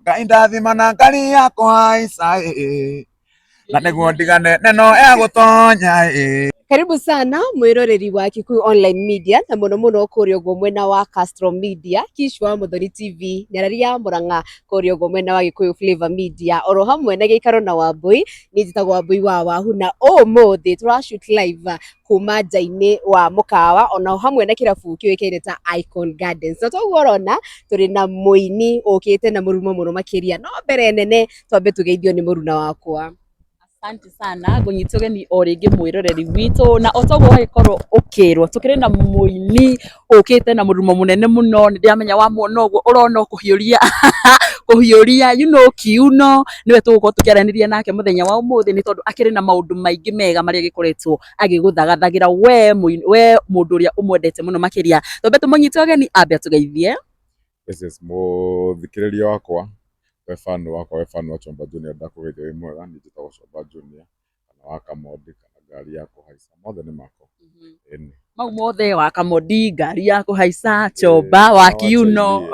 Ngai ndathima na ngari ya kũhaica ĩ, na nĩguo ndigane neno ya gũtonya ĩ. Karibu sana mwiroreri wa Kikuyu Online Media na muno muno kuria uguo mwena wa Castro Media, Kishwa Muthoni TV, Nyarari ya Murang'a kuria uguo mwena wa Gikuyu Flavor Media, oro hamwe na giikaro na Wambui. Ni njitagwo Wambui wa Wahu na umuthi tura shoot live kuma nja-inĩ wa mũkawa ona hamwe na kĩrabu kĩũĩkaine ta Icon Gardens. Na toguo ũrona tũrĩ na mũini ũkĩte na mũrumo mũno makĩria, no mbere nene twambe tũgeithio nĩ mũruna wakwa. Asante sana ngũnyita ũgeni o rĩngĩ mwĩroreri witũ, na o toguo wagĩkorwo ũkĩrwo, tũkĩrĩ na mũini ũkĩte na mũrumo mũnene mũno. Nĩ ndĩramenya wamuona ũguo ũrona kũhiũria kũhiũria kiuno. Nĩwe tũgũkorwo tũkĩaranĩria nake mũthenya wa ũmũthĩ, nĩ tondũ akĩrĩ na maũndũ maingĩ mega marĩa agĩkoretwo agĩgũthagathagĩra we mũndũ ũrĩa ũmwendete mũno makĩria. Twambe tũmũnyite ũgeni ambe atũgeithie. Yes, yes, mũthikĩrĩria wakwa, we fan wakwa, we fan wa Chomba Junior, ndakũgeithia wĩ mwega. Niĩ njĩtagwo Chomba Junior kana wa Kamodi kana ngari ya kũhaica, mothe nĩ makwa. Ĩni. Mau mothe, wa Kamodi, ngari ya kũhaica, Chomba wa kiuno.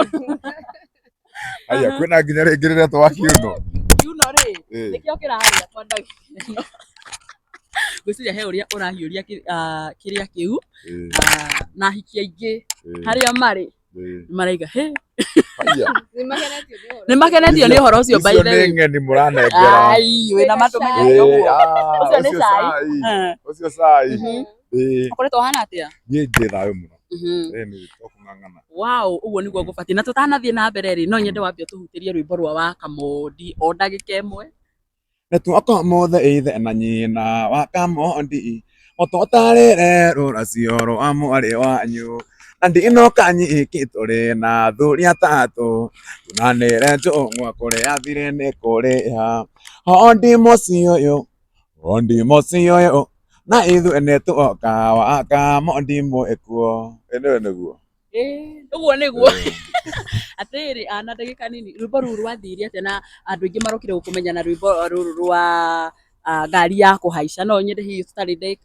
Aya, kwĩna nginya rĩngĩ rĩretwo wa kiuno. Kiuno rĩ, nĩkĩo kĩrarĩa kwa ndagĩka ĩno. Ngwĩciria he ũrĩa ũrahiũria kĩrĩa kĩu, na ahiki aingĩ harĩa marĩ maraiga he. Haya. Nĩ makenetio nĩ ũhoro ũcio, by Icio the nĩ way. ng'eni mũranengera. Ai, wĩna matũ menyete ũguo. Ũcio nĩ Ũcio cai. cai. Ũcio cai. Ũkoretwo ũhana atĩa? Niĩ ndĩ thayũ mũno. Ĩĩ, nĩ tũkũng'ang'ana. Wow, ũguo nĩguo ngũbatiĩ. Na tũtanathiĩ na mbere rĩ, no nyende wambe ũtũhutĩrie rwĩmbo rwa wa Kamondi o ndagĩka ĩmwe. Nĩtuoka ũmũthĩ ithe na nyina wa Kamondi, mũtũtarĩre rũracio rwa mwarĩ wanyu, na ndinoka nyiki, tũrĩ na athuri atatũ, tunanĩre njũng'wa kũrĩa thirĩ nĩ kũrĩha hondi mũciĩ ũyũ, hondi mũciĩ ũyũ, na ithuĩ nĩtuoka wa Kamondi mwĩkuo. Ĩ nĩwe nĩguo. Ĩĩ, ũguo nĩguo. Atĩrĩrĩ, na ndagĩka nini, rwĩmbo rũu rwathire atĩa? Na andũ aingĩ marokire gũkũmenya na rwĩmbo rũrũ rwa ngari ya kũhaica. No nyende hihi tũtarĩ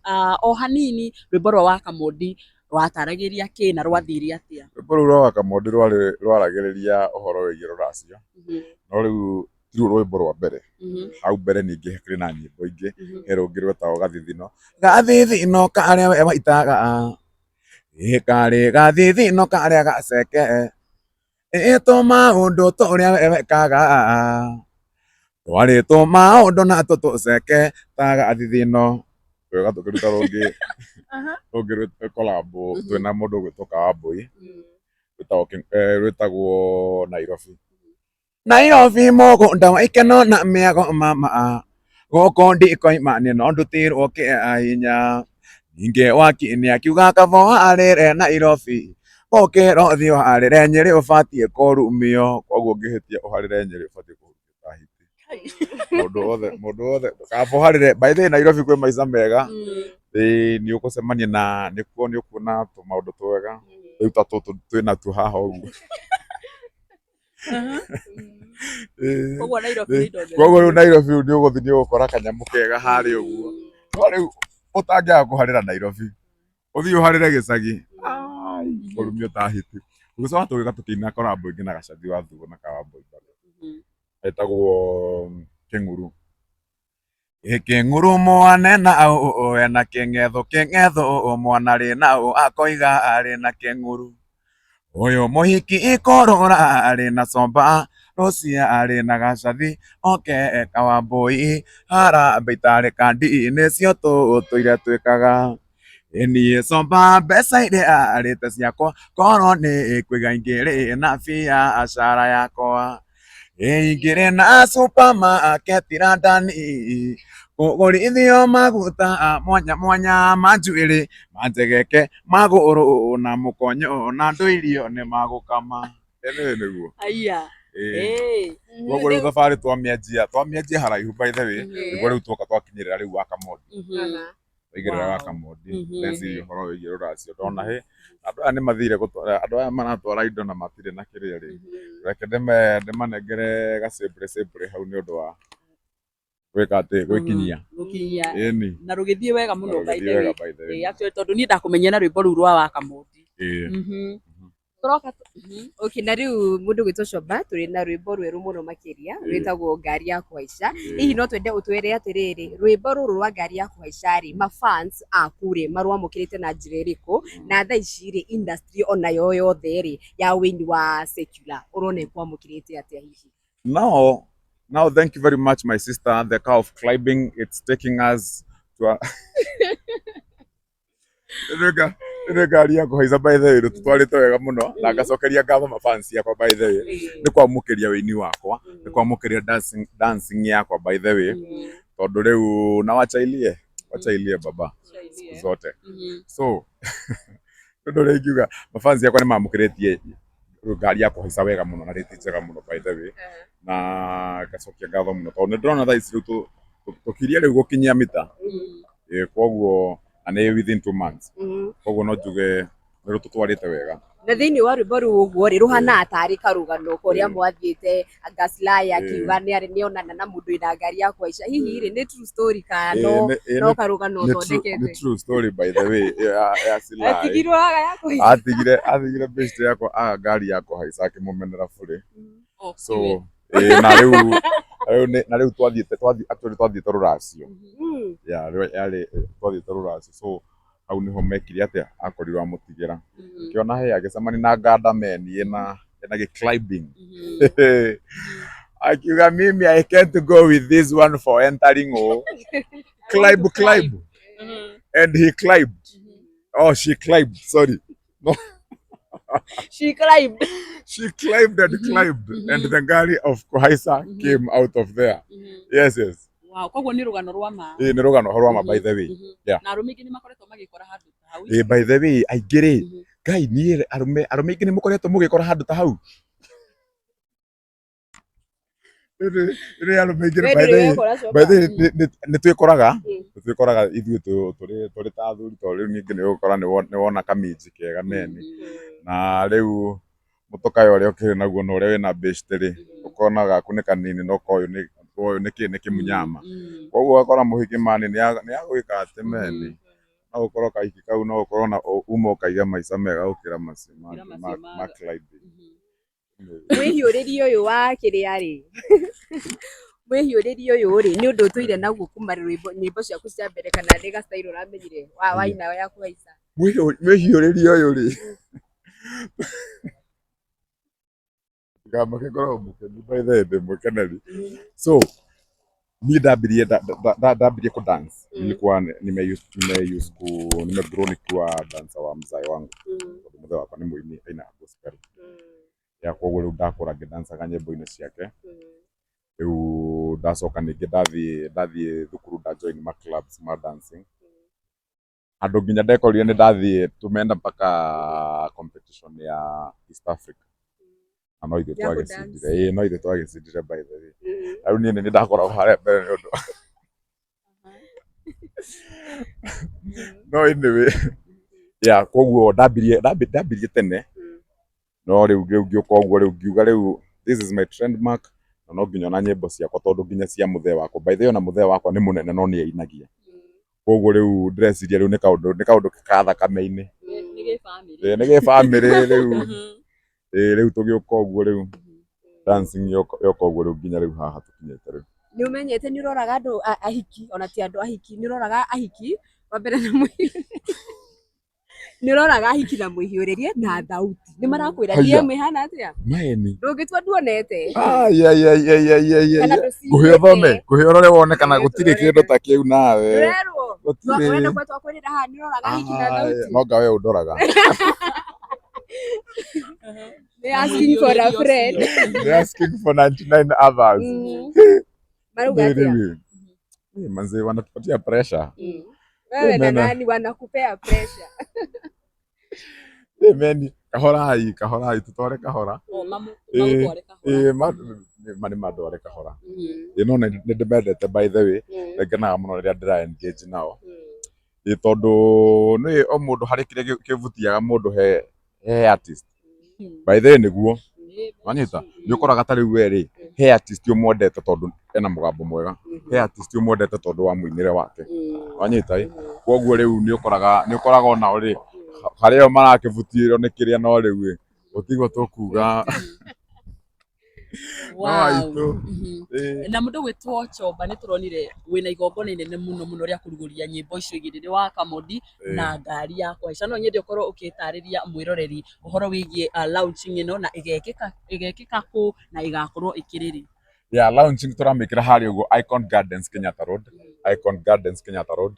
o hanini, rwĩmbo rwa wa Kamondi rwataragĩria kĩ na rwathire atĩa? Rwĩmbo rũu rwa Wakamondi rwarĩ rwaragĩrĩria ũhoro wĩgiĩ rũracio, no rĩu tiruo rwĩmbo rwa mbere. Hau mbere ningĩ hakĩrĩ na nyĩmbo ingĩ. He rũngĩ rwetagwo Gathithino, gathithino karĩa we waitaga, ĩ karĩ gathithino karĩa gaceke, ĩ tũmaũndũ tũrĩa we wekaga twarĩ tũmaũndũ na tũtũceke ta gathithino. Tũgĩũka tũkĩruta rũngĩ, rũngĩ collab twĩna mũndũ ũgwĩtwo Kawambui, rwĩtagwo rwĩtagwo Nairobi. Nairobi mũgũnda wa ikeno na mĩago mama, gũkũ ndikoima nĩ no ndutirwo kĩa hinya. Ningĩ wakini akiuga kaba warĩre Nairobi gũkĩra ũthiĩ ũharĩre Nyĩrĩ, ũbatiĩ kũrumio. Koguo ũngĩhĩtia ũharĩre Nyĩrĩ, ũbatiĩ kũrumio ta hiti. Mũndũ wothe, mũndũ wothe kaba ũharĩre. By the way, Nairobi kwĩ maica mega. Ĩĩ, nĩ ũgũcemania na nĩkuo nĩ ũkuona tũmaũndũ twega rĩu ta tũtũ twĩnatuo haha ũguo. Koguo Nairobi nĩ indo njega. Koguo rĩu Nairobi rĩu nĩ ũgũthiĩ nĩ ũgũkora kanyamũ kega harĩa ũguo, no rĩu ũtangĩaga kũharĩra Nairobi, ũthiĩ ũharĩre gĩcagi, ai, ũrumio ta hiti. Tũgĩcoka tũgĩũka tũkĩina collab ĩngĩ na Gacathi wa Thuo na Kawambui bado, etagwo Kĩng'uru. Ĩ kĩng'uru mwane na ũ ena kĩng'etho, kĩng'etho mwana rĩ na ũ akoiga arĩ na kĩng'uru. Ũyũ mũhiki ikorora arĩ na comba, rũcia arĩ na Gacathi oke Kawambui, harambee itarĩ kandi nĩcio tũtũire twĩkaga. Ĩ niĩ comba mbeca iria arĩte ciakwa, korwo nĩ kũiga ingĩrĩ na biacara yakwa. Ĩ ingĩrĩ na supermarket London, kũgũrithio maguta mwanya mwanya ma njuĩrĩ, ma njegeke, magũrũ na mũkonyo na ndũirio nĩ magũkama. Ĩ nĩũĩ nĩguo. Aya. Ĩĩ. Koguo rĩu thabarĩ twamĩanjia haraihu, by the way, nĩguo rĩu twoka twakinyĩrĩra rĩu Wakamondi. Twaigĩrĩra Wakamondi, ndeciria ũhoro wĩgiĩ rũracio, ndona hĩ, andũ aya nĩ mathire gũtwara, andũ aya maratwara indo na matirĩ na kĩrĩa rĩ, reke ndĩmanengere gacĩmbũrĩ cĩmbũrĩ hau nĩ ũndũ wa gwĩka atĩ gwĩkinyia. Gũkinyia. Ĩni. Na rũgĩthiĩ wega mũno, by Rũgĩthiĩ the way. Wega, by the way. Ĩĩ, actually tondũ niĩ ndakũmenyia na rwĩmbo rũu rwa Wakamondi. Tũroka. Okay, na rĩu mũndũ gwĩtwo Coba tũrĩ na rwĩmbo rwerũ mũno makĩria rwĩtagwo ngari ya kũhaica. Hihi no twende ũtwĩre atĩrĩrĩ, rwĩmbo rũrũ rwa ngari ya kũhaica rĩ, ma fans aku rĩ marwamũkĩrĩte na njĩra ĩrĩkũ, na thaa ici rĩ industry onayo yothe rĩ ya wĩini wa secular ũrona ĩkwamũkĩrĩte atĩa hihi? Now, thank you very much, my sister. The car of climbing, it's taking us to a Nĩ ngari ya kũhaica, by the way, tũtwarĩte wega mũno na ngacokeria ngatho mafans yakwa, by the way, nĩ kwamũkĩria wĩini wakwa, nĩ kwamũkĩria dancing yakwa, by the way, tondũ rĩu na wachailie wachailie baba siku zote. So ũndũ ũrĩa ingiuga, mafans yakwa nĩ mamũkĩrĩtie ngari ya kũhaica wega mũno na rĩti njega mũno, by the way, na ngacokia ngatho mũno tondũ nĩ ndĩrona thaa ici rĩu tũkirie rĩu gũkinyia mita. Ĩĩ, koguo na nĩ within 2 months, koguo no njuge nĩ tũtwarĩte wega. Na thĩinĩ wa rwĩmbo rũu ũguo rĩ, rũhanaga tarĩ karũgano korĩa mwathiĩte Gaslaya akiuga nĩ nĩonana na mũndũ wĩna ngari ya kũhaica. Hihi rĩ, nĩ true story kana no no karũgano Nĩ ũthondekete? true story, by the way, ya Silai. Atigirwo haga ya kũhaica. Atigire best yakwa aga ngari ya kũhaica akĩmũmenera burĩ. So ĩĩ, na rĩu twathiĩte twathiĩ actually twathiĩte rũracio. Ya yarĩ twathiĩte rũracio, so hau niho mekire atĩa, akorirwo amũtigĩra kĩona he agĩcemania na ngandameni ĩna gĩ climbing, akiuga, "Mimi I can't go with this one for entering, oh climb, climb." And he climbed, oh, she climbed, sorry. She climbed. She climbed and climbed and the ngari of kuhaisa came out of there. Yes. Wow, koguo nĩ rũgano rwa ma. Ĩĩ, nĩ rũgano rwa ma, by the way. Yeah. Na arũme aingĩ nĩ makoretwo magĩkora handũ ta hau. Ĩĩ, by the way, aingĩ rĩ, Ngai niĩ arũme aingĩ nĩ mũkoretwo mũgĩkora handũ ta hau. Rĩ arũme aingĩ, We by ndũrĩ the way, wekora, Coba? By the way, nĩ twĩkoraga ithuĩ tũrĩ ta athuri, tondũ rĩu ningĩ nĩ ũgũkora nĩ wona kaminji kega meni, na rĩu mũtũkaya ũrĩa ũkĩrĩ naguo na ũrĩa wĩna bĩctĩ rĩ, ũkona gaku nĩ kanini, no koyũ nĩ ũyũ nĩ kĩ nĩ kĩmunyama. Koguo ũgakora mũhiki mani nĩ agwĩka atĩ meni no ũkorwo kahiki kau no ũkorwo na uma ũkaiga maica mega gũkĩra macio Gũkĩra mangĩ macio ma climbing. Mwĩhiũrĩrie ũyũ wa kĩrĩa rĩ, mwĩhiũrĩrie ũyũ rĩ, nĩ ũndũ ũtũire naguo kuma rwĩmbo nyĩmbo ciaku cia mbere, kana nĩ ga style ũramenyire wa waina ya kũhaica? Mwĩhiũrĩrie ũyũ rĩ, ngamba ngoragwo mũkenu, by the way, ndĩ mũkeneri. So niĩ ndambirie ku dance, nilikuwa nime use ku nime grow nikiwa dancer wa mzae wangu, tondũ mũthee wakwa nĩ mũini aina gospel ya, koguo rĩu ndakũra ngĩdancaga nyĩmbo-inĩ ciake. Rĩu ndacoka ningĩ ndathiĩ thukuru, nda join ma clubs ma dancing, handũ nginya ndekorire nĩ ndathiĩ, tumeenda mpaka competition ya East Africa, na no ithuĩ Ya twagĩcindire. Ĩĩ, no ithuĩ twagĩcindire, by the way. Rĩu niĩ nĩ ndakoragwo harĩa mbere nĩ ũndũ, no anyway, yeah, koguo ndambirie tene, no rĩu ngĩũka ũguo, rĩu ngiuga rĩu this is my trademark, na no nginya ona nyĩmbo ciakwa, tondũ nginya cia mũthee wakwa, by the way, ona mũthee wakwa nĩ mũnene no nĩ ainagia, koguo rĩu ndĩreciria rĩu nĩ kaũndũ ka thakame-inĩ. Nĩ gĩbamĩrĩ. Ĩĩ, nĩ gĩbamĩrĩ rĩu. Ĩĩ, rĩu tũgĩũka ũguo, rĩu dancing yoka ũguo, rĩu nginya rĩu haha tũkinyĩte rĩu. Nĩ ũmenyete nĩ ũroraga andũ ahiki, ona ti andũ ahiki, nĩ ũroraga ahiki wa mbere na mũhi nĩ ũroraga ahiki na mwĩhiũrĩrie na thauti nĩ marakwĩra Haiya. DM ĩhana atĩa? Maeni. Ndũngĩtua nduonete. Ai. Kana Ngũhe ũthome, ndũciguĩte. ngũhe ũrore wone kana Ĩĩ, gũtirĩ tũrorete. kĩndũ ta kĩu nawe. Ndũrerwo. Gũtirĩ. Ũrenda kwa twakwĩrĩra haha nĩ ũroraga ahiki na Ai, thauti. no nga we ũndoraga. Nĩ asking for a friend. They're asking for 99 others. Marauga atĩa? Rĩu ĩ, manze wanatupatia pressure. Wewe na Mena. nani wanakupea pressure? Ĩ, meni kahorai kahorai, tutware kahora. Magũtware kahora. Ĩ, ma nĩ mandware kahora. Ĩ, no nĩ ndĩmendete, by the way. Ngenaga mũno rĩrĩa ndĩra engage nao. Ĩ, tondũ nĩ o mũndũ harĩ kĩrĩa kĩvutiaga mũndũ he artist. By the way, nĩguo wanyita nĩ ũkoraga ta rĩu we rĩ, he artist ũmwendete tondũ ena mũgambo mwega, he artist ũmwendete tondũ wa mũinĩre wake, wanyita? Ĩ, koguo rĩu nĩ ũkoraga onao rĩ, harĩa o marakĩbutĩrwo nĩ kĩrĩa, no rĩu ĩ Gũtigwo tũkuga. No Wow. aitũ. Ĩĩ. Na mũndũ gwĩtwo Chomba nĩ tũronire wĩna igongona inene mũno mũno rĩa kũrugũria nyĩmbo icio igĩrĩ nĩ wa Kamodi na ngari ya kũhaica. No nyende ũkorwo ũgĩtarĩria mwĩroreri ũhoro wĩgiĩ launching ĩno na ĩgekĩka ĩgekĩka kũ na ĩgakorwo ĩkĩrĩ rĩ. Yeah, launching tũramĩkĩra harĩa ũguo Icon Gardens Kenyatta Road. Icon Gardens Kenyatta Road.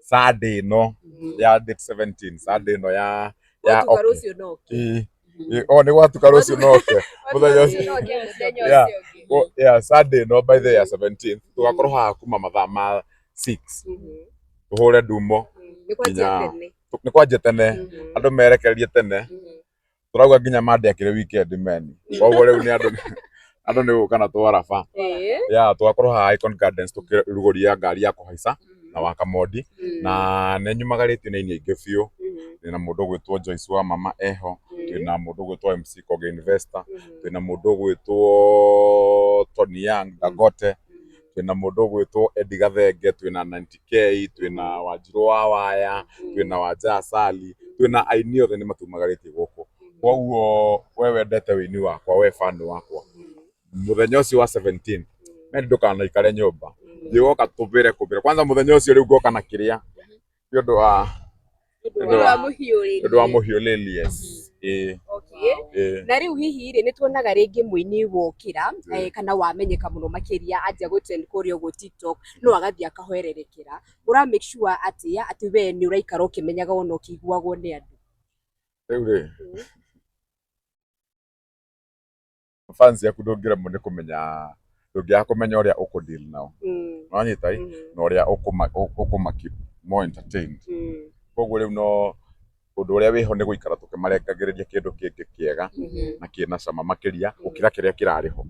Sunday ĩno ya date 17, Sunday ĩno ya ya Gwatuka okay. rũciũ no ũke. Ĩĩ. Ĩĩ, oh nĩ gwatuka rũciũ no ũke. Mũthenya Gwatuka ũcio. rũciũ no ũke, mũthenya Yeah. ũcio ũngĩ. Oh, yeah, Sunday ĩno by the ya 17 tũgakorwo haha kuma mathaa ma 6 tũhũre ndumo Nĩ kwanjia nginya tene. nĩ kwanjia tene andũ merekererie tene tũrauga nginya Monday akĩrĩ weekend meni koguo rĩu nĩ andũ andũ nĩ gũka na twaraba Ĩĩ. ya tũgakorwo haha Icon Gardens tũkĩrugũria ngari ya kũhaica na wa Kamodi na nĩ nyumagarĩtio nĩ aini aingĩ biũ twĩna mũndũ ũgwĩtwo Joyce wa mama eho twĩna mũndũ ũgwĩtwo MC Koge Investor twĩna mũndũ ũgwĩtwo Tony Young Dangote twĩna mũndũ ũgwĩtwo Eddie Gathenge twĩna 90K twĩna Wanjirũ wa Waya twĩna Wanja Asali twĩna aini othe nĩ matumagarĩtie gũkũ koguo we wendete wĩini wakwa we fan wakwa mũthenya ũcio wa 17 mendi ndũkanaikare nyũmba thiĩ woka tũbĩre kũbĩre kwanza mũthenya ũcio rĩu ngoka na kĩrĩa nĩ ũndũ wa Nĩ ũndũ wa mũhiũrĩrie. nĩ ũndũ wa mũhiũrĩrie yes ĩĩ Okay. ĩĩ Na rĩu hihi rĩ nĩ tuonaga rĩngĩ mũini wokĩra kana wamenyeka mũno makĩria anjia gũ trend kũrĩa ũguo TikTok no agathiĩ akahwererekera. Ũra make sure atĩa atĩ we nĩ ũraikara ũkĩmenyaga ona ũkĩiguagwo nĩ andũ? Rĩu rĩ fans yaku ndũngĩremwo nĩ kũmenya ndũngĩaga kũmenya ũrĩa ũkũ deal nao nĩwanyita ĩ na ũrĩa ũkũma keep more entertained koguo rĩu no ũndũ ũrĩa wĩho nĩ gũikara tũkĩmarengagĩrĩria kĩndũ kĩngĩ kĩega na kĩna cama makĩria gũkĩra kĩrĩa kĩrarĩ ho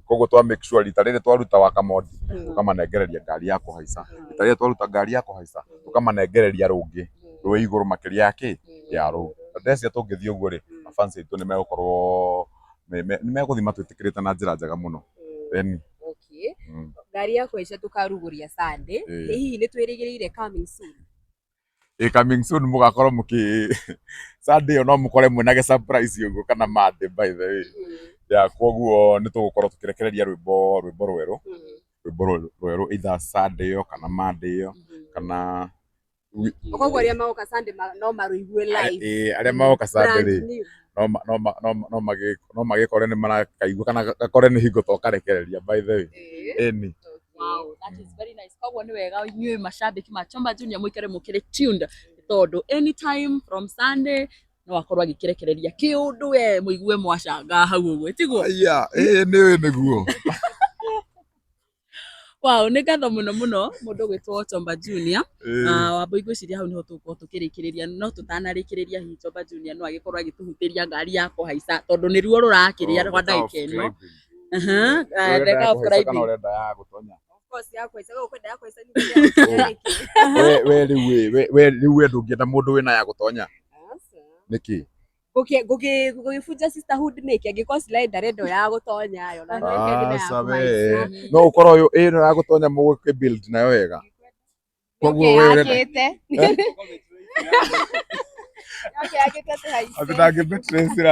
koguo twa make sure rita rĩrĩ twaruta wa Kamodi tũkamanengereria ngari ya kũhaica rita rĩrĩ twaruta ngari ya kũhaica tũkamanengereria rũngĩ rwĩ igũrũ makĩria ya kĩ ya rũu na ndeciria tũngĩthiĩ ũguo rĩ mafans aitũ nĩ megũkorwo nĩ megũthiĩ matwĩtĩkĩrĩte na njĩra njega mũno ĩni. Okay. Ngari ya kũhaica tũkarugũria Sunday. Ĩĩ. Hihi nĩ twĩrĩgĩrĩire coming soon? Ĩ coming soon mũgakorwo mũkĩ Sunday ĩyo no mũkore mwĩna gĩ surprise ũguo kana Monday by the way ya koguo nĩ tũgũkorwo tũkĩrekereria rwĩmbo rwĩmbo rwerũ rwĩmbo rwerũ either Sunday ĩyo kana Monday ĩyo kana Koguo arĩa magoka Sunday no marũigue live. Ĩĩ arĩa magoka Sunday Brand rĩ new. no magĩkore nĩ marakaigua kana gakore nĩ hingo tokarekereria by the way Ĩĩ. ĩni. Wow, that is very nice. Koguo nĩ wega inyuĩ macambĩki ma Chomba Junior mũikare mũkĩrĩ tuned tondũ anytime from Sunday no akorwo agĩkĩrekereria kĩũndũ we mũigue mwacanga hau ũguo tiguo? Aya, ĩĩ nĩ nĩguo. Wow, nĩ ngatho mũno mũno mũndũ ũgwĩtwo Chomba Junior. Ĩĩ. Wambui ngwĩciria hau nĩho tũgũkorwo tũkĩrĩkĩrĩria no tũtanarĩkĩrĩria hihi Chomba Junior no agĩkorwo agĩtũhutĩria ngari ya kũhaica tondũ nĩruo rũrakĩrĩa kwa Oh, the car of ndagĩka ĩno. climbing. The Ũrenda car ya of kũhaica kana climbing. ũrenda ya gũtonya? Of course ya kũhaica, we ũkwenda ya kũhaica nĩ ya gũtonya nĩkĩ? We we rĩu we we we rĩu we ndũngĩenda mũndũ wĩna ya gũtonya Aca. nĩkĩ? Ngũgĩbunja sisterhood nĩkĩ angĩkorwo Sly ndarenda ya gũtonya yo na no ndenda ya Aca we kũhaica. no ũkorwo ũyũ ĩno ya gũtonya mũgũkĩ build nayo wega koguo we ũrenda Yakĩte. Yoke yakĩte tũhaice. atĩ ndangĩ betray Sly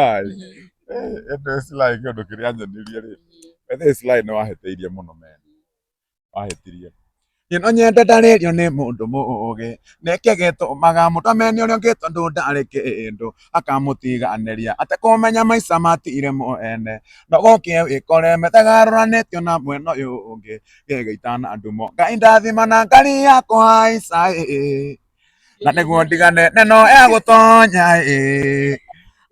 ĩno Sly kĩũndũ kĩrĩa anyonirie rĩ ethe Sly nĩ wahĩtĩirie mũno men wahĩtirie niĩ no nyende ndarĩrio nĩ mũndũ mũũgĩ nĩkĩ gĩtũmaga mũndũ amene ũrĩa ũngĩ tondũ ndarĩ kĩndũ akamũtiganĩria atekũmenya maica matire mwene no gũkĩe wĩkore methegarũranĩtio na mwena ũyũ ũngĩ gĩgĩitana ndumo Ngai ndathima na ngari ya kũhaica ĩ na nĩguo ndigane neno ya gũtonya ĩ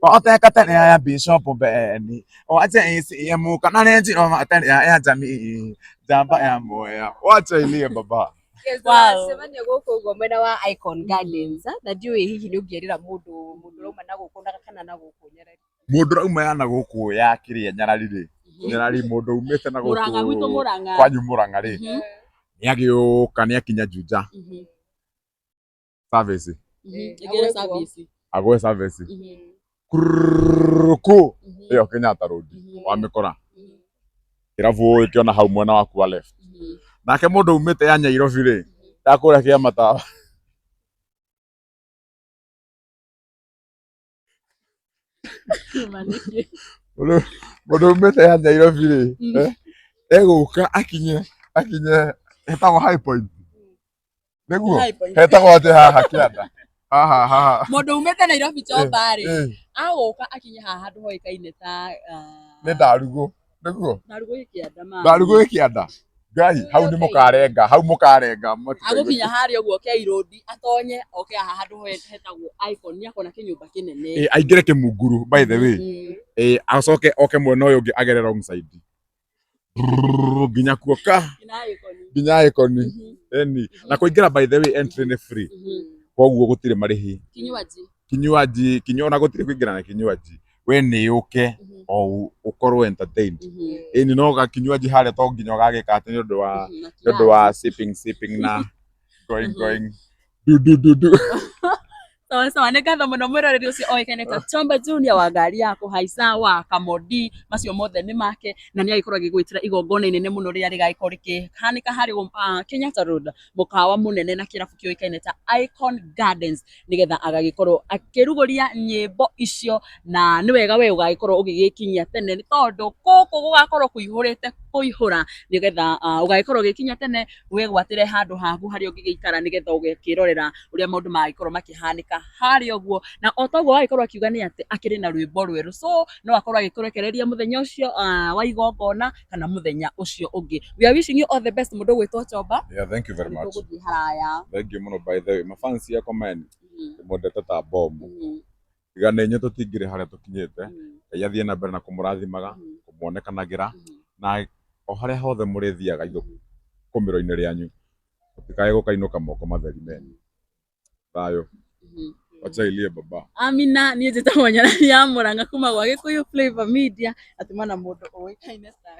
Oteka tene ya Bishop Beni wache ECM kana Range Rover tene ya jamii njamba ya Mwea wacha ilie baba. Yes, Wow. twacemania gũkũ ũguo mwena wa Icon Gardens na ndiũĩ hihi nĩ ũngĩerĩra mũndũ mũndũ ũrauma na gũkũ na kana na gũkũ Nyarari. Mũndũ ũrauma ya na gũkũ ya kĩrĩa Nyarari rĩ Nyarari mũndũ umĩte na Mũrang'a gwitũ gũkũ Mũrang'a. kwanyu Mũrang'a rĩ nĩ agĩũka nĩ akinya Juja service Ĩgĩre service. agwe service kuruku ĩyo Kenyatta Road wamĩkora kĩrabu ũgĩkĩona hau mwena waku wa left nake mũndũ umĩte ya Nyairobi rĩ ya kũrĩa kĩama tawa Mũndũ mũndũ umĩte ya Nairobi rĩ, eh, egũka akinye akinye hetagwo High Point. Nĩguo High Point. hetagwo atĩ haha kĩanda. Haha haha. Mũndũ umĩte Nairobi Chomba rĩ, Eh, agũka akinye haha handũ hoĩkaine ta ah, nĩ Ndarugũ. Nĩguo Ndarugũ ĩ kĩanda mami. Ndarugũ ĩ kĩanda. Ngai, hau nĩ mũkarenga, hau mũkarenga. Agũkinya harĩa ũguo K Road atonye oke haha handũ hetagwo Icon nĩ akona kĩnyũmba kĩnene. Eh, aingĩre kĩmunguru by the way. Eh, acoke oke mwena ũyũ ũngĩ agere wrong side. Brrrr, nginya kuoka Nginya Icon. nginya Icon. Eni. Na kũingĩra by the way entry nĩ free. Koguo gũtirĩ marĩhi. Kinywaji. Kinywaji, kinywa ona gũtirĩ kũingĩra na kinywaji. We nĩ ũke o ũkorwo entertained. Ĩni no gakinywaji harĩa to nginya ũgagĩka atĩ nĩ ũndũ wa nĩ ũndũ wa sipping sipping na going going du du du du. Sawa sawa, nĩ ngatho mũno mwĩroreri ũcio oĩkaine ta Chomba Junior wa ngari ya kũhaica wa Kamodi, macio mothe nĩ make na nĩ agĩkorwo agĩgwĩtĩra igongona inene mũno rĩrĩa rĩgagĩkorwo rĩkĩhanĩka harĩ Kenyatta Road, mũkawa mũnene na kĩrabu kĩũĩkaine ta Icon Gardens, nĩgetha agagĩkorwo akĩrugũria nyĩmbo icio, na nĩ wega we ũgagĩkorwo ũgĩgĩkinyia tene nĩ tondũ gũkũ gũgakorwo kũihũrĩte kũihũra, nĩgetha ũgagĩkorwo ũgĩkinya tene wĩgwatĩre handũ haku harĩa ũngĩgĩikara nĩgetha ũgakĩrorera ũrĩa maũndũ magĩkorwo makĩhanĩka harĩa ũguo. Na o toguo agĩkorwo akiuga nĩ atĩ akĩrĩ na rwĩmbo rwerũ, so no akorwo agĩkũrekereria mũthenya ũcio wa igongona kana mũthenya ũcio ũngĩ. We are wishing you all the best mũndũ ũgwĩtwo Chomba. Yeah, thank you very much. Tũgũthiĩ haraya. Thank you mũno by the way. Mafans yakwa man, ndĩmwendete ta bomu. Tiga nĩ inyuĩ tũtingĩrĩ harĩa tũkinyĩte. Ngai athiĩ na mbere na kũmũrathimaga, kũmuonekanagĩra na o harĩa hothe mũrĩthiaga ikũmĩro-inĩ rĩanyu, mũtikae gũkainũka moko matheri meni. Thayũ. Wacha ilie baba. Amina, niĩ njĩtagwo Nyarari ya Mũrang'a kuma gwa Gĩkũyũ Flavor Media, na tuma na mũndũ ũĩkaine ta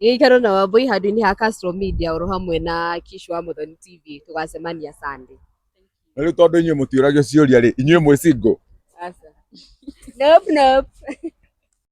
Gĩikaro na Wambui handũ-inĩ ha Castro Media oro hamwe na Kish wa Muthoni TV tũgacemania Sunday. Na rĩu tondũ inyuĩ mũtiũragio ciũria rĩ, inyuĩ mwĩ single? Aca. Nope, nope.